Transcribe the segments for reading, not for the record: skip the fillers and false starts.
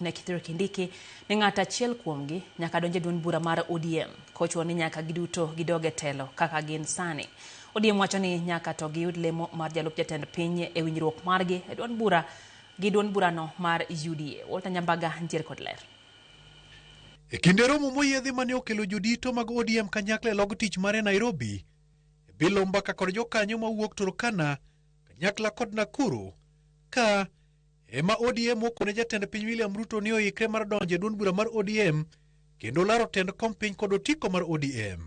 Ne Kithure Kindiki ni ng'ato achiel kuomgi nyaka donj e duond bura mar ODM kochuno ni nyaka giduto gidog e telo kaka gin sani. ODM wacho ni nyaka to giyud lemo mar jalup jatend piny e winjruok margi e duond bura gi duond burano mar UDA. Walter Nyambaga nitiere kod ler. E kinde romo moyiedhi mane okelo jodito mag ODM kanyakla e log tich mare Nairobi, e bilo mbaka kod jokanyo mawuok Turkana kanyakla kod Nakuru, ka ema ODM okone jatend piny William Ruto ni oikre mar donjo e duond bura mar ODM kendo laro tend kom piny kod otiko mar ODM.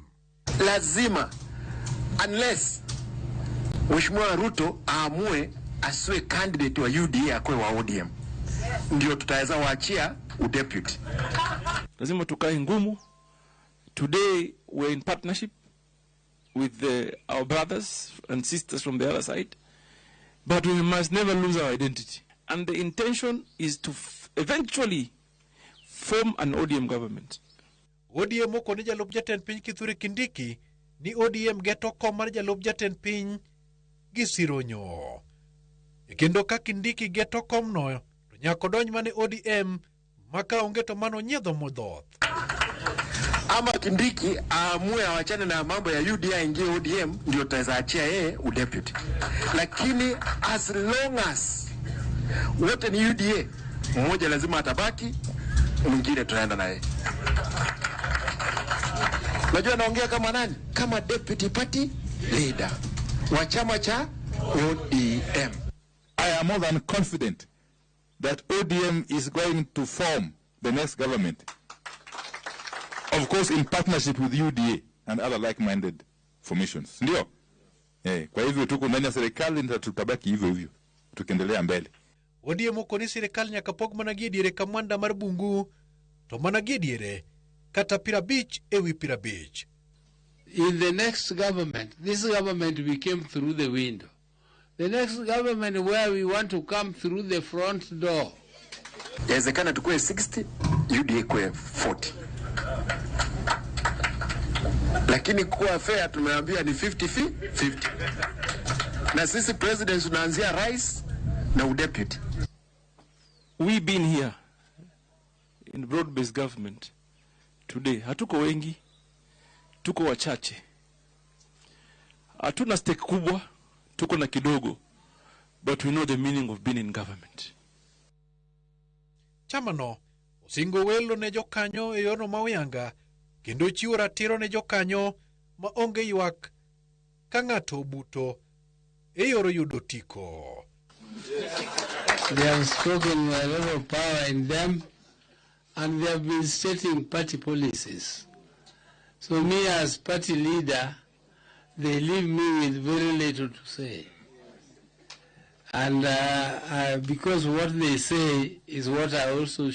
Lazima unless Mheshimiwa Ruto aamue asiwe candidate wa UDA akuwe wa ODM, ndio tutaweza waachia udeputy. Lazima tukae ngumu. Today we're in partnership with our brothers and sisters from the other side, but we must never lose our identity. And the intention is to eventually form an ODM government. ODM okone jalup jatend piny Kithure Kindiki ni ODM geto kom mar jalup jatend piny gi sironyo. E kendo ka Kindiki geto komno to nyaka odonj mane ODM maka onge to mano nyiedho modhoth. Ama Kindiki aamue awachane na mambo ya UDA aingie ODM, ndio tutaweza achia yeye udeputy. Lakini as long as wote ni UDA, mmoja lazima atabaki, mwingine tunaenda naye. Najua naongea kama nani? Kama deputy party leader wa chama cha ODM. I am more than confident that ODM is going to form the next government. Of course, in partnership with UDA and other like-minded formations. Ndio? Kwa hivyo tuko ndani ya serikali na tutabaki hivyo hivyo tukiendelea mbele. ODM okoni sirikal nyaka pog mana gi e diere ka mwanda mar bungu to mana gi e diere kata 50 ewi 50. In the next government, this government we came through the window. The next government where we want to come through the front door. Yawezekana tukue 60, UDA kuwe 40. Lakini kuwa fair tumeambia ni 50-50. Na sisi president tunaanzia rais na udeputy. We been here in broad-based government today. Hatuko wengi, tuko wachache. Hatuna stake kubwa, tuko na kidogo, but we know the meaning of being in government. Chamano osingo welo ne jokanyo e yorno ma oyanga kendo chiwo ratiro ne jokanyo ma onge ywak ka ng'ato obuto e yor yudo otiko. They have spoken with a lot of power in them, and they have been stating party policies. So me as party leader, they leave me with very little to say. And because what they say is what I also should